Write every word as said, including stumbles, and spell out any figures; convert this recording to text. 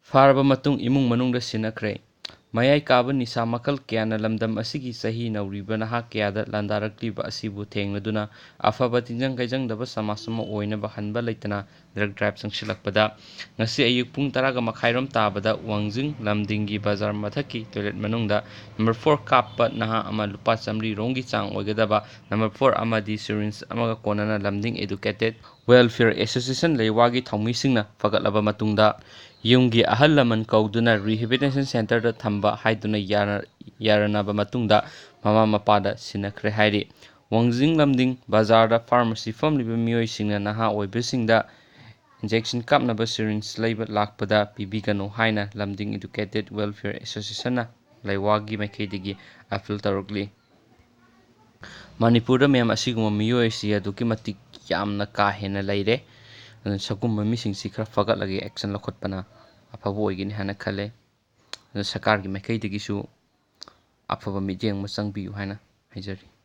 ꯐꯥꯔꯕ ꯃꯇꯨꯡ ꯏꯃꯨꯡ ꯃꯅꯨꯡꯗ ꯁꯤꯟꯅꯈ꯭ꯔꯦ꯫ ꯃꯌꯥꯏ ꯀꯥꯕ ꯅꯤꯁꯥ ꯃꯈꯜ ꯀꯌꯥꯅ ꯂꯝꯗꯝ ꯑꯁꯤꯒꯤ ꯆꯍꯤ ꯅꯧꯔꯤꯕ ꯅꯍꯥ ꯀꯌꯥꯗ ꯂꯥꯟꯗꯥꯔꯛꯂꯤꯕ ꯑꯁꯤꯕꯨ ꯊꯦꯡꯂꯗꯨꯅ ꯑꯐꯕ ꯇꯤꯟꯖꯪ ꯀꯩꯖꯪꯗꯕ ꯁꯃꯥꯖ ꯑꯃ ꯑꯣꯏꯅꯕ ꯍꯟꯕ ꯂꯩꯇꯅ drug drive ꯆꯪꯁꯤꯜꯂꯛꯄꯗ ꯉꯁꯤ ꯑꯌꯨꯛ ꯄꯨꯡ ꯇꯔꯥꯒ ꯃꯈꯥꯏꯔꯣꯝ ꯇꯥꯕꯗ ꯋꯥꯡꯖꯤꯡ ꯂꯝꯗꯤꯡꯒꯤ ꯕꯖꯥꯔ ꯃꯊꯛꯀꯤ toilet ꯃꯅꯨꯡꯗ number four ꯀꯥꯞꯄ ꯅꯍꯥ ꯑꯃ ꯂꯨꯄꯥ ꯆꯥꯃꯔꯤ ꯔꯣꯝꯒꯤ ꯆꯥꯡ ꯑꯣꯏꯒꯗꯕ number four ꯑꯃꯗꯤ syringe ꯑꯃꯒ ꯀꯣꯟꯅꯅ ꯂꯝꯗꯤꯡ Educated Welfare Association ꯂꯩꯋꯥꯒꯤ ꯊꯧꯃꯤꯁꯤꯡꯅ ꯐꯒꯠꯂꯕ ꯃꯇꯨꯡꯗ ꯌꯨꯝꯒꯤ ꯑꯍꯜ ꯂꯃꯟ ꯀꯧꯗꯨꯅ rehabilitation centreꯗ ꯊꯝꯕ ꯍꯥꯏꯗꯨꯅ ꯌꯥꯅ-, ꯌꯥꯅꯔꯕ ꯃꯇꯨꯡꯗ ꯃꯃꯥ ꯃꯄꯥꯗ ꯁꯤꯟꯅꯈ꯭ꯔꯦ ꯍꯥꯏꯔꯤ꯫ ꯋꯥꯡꯖꯤꯡ ꯂꯝꯗꯤꯡ ꯕꯖꯥꯔꯗ pharmacy ꯐꯝꯂꯤꯕ ꯃꯤꯑꯣꯏꯁꯤꯡꯅ ꯅꯍꯥ ꯑꯣꯏꯕꯁꯤꯡꯗ injection ꯀꯥꯞꯅꯕ syringe ꯂꯩꯕ ꯂꯥꯛꯄꯗ ꯄꯤꯕꯤꯒꯅꯨ ꯍꯥꯏꯅ ꯂꯝꯗꯤꯡ Educated Welfare Associationꯅ ꯂꯩꯋꯥꯒꯤ ꯃꯥꯏꯀꯩꯗꯒꯤ appeal ꯇꯧꯔꯛꯂꯤ꯫ ꯃꯅꯤꯄꯨꯔꯗ ꯃꯌꯥꯝ ꯑꯁꯤꯒꯨꯝꯕ ꯃꯤꯑꯣꯏꯁꯤ ꯑꯗꯨꯛꯀꯤ ꯃꯇꯤꯛ ꯌꯥꯝꯅ ꯀꯥ ꯍꯦꯟꯅ ꯂꯩꯔꯦ꯫ ꯑꯗꯨꯅ ꯁꯒꯨꯝꯕ ꯃꯤꯁꯤꯡꯁꯤ ꯈꯔ ꯐꯒꯠꯂꯒ action ꯂꯧꯈꯠꯄꯅ ꯑꯐꯕ ꯑꯣꯏꯒꯅꯤ ꯍꯥꯏꯅ ꯈꯜꯂꯦ꯫ ꯑꯗꯨꯅ ꯁꯔꯀꯥꯔꯒꯤ ꯃꯥꯏꯀꯩꯗꯒꯤꯁꯨ ꯑꯐꯕ ꯃꯤꯠꯌꯦꯡ ꯑꯃ ꯆꯪꯕꯤꯌꯨ ꯍꯥꯏꯅ ꯍꯥꯏꯖꯔꯤ꯫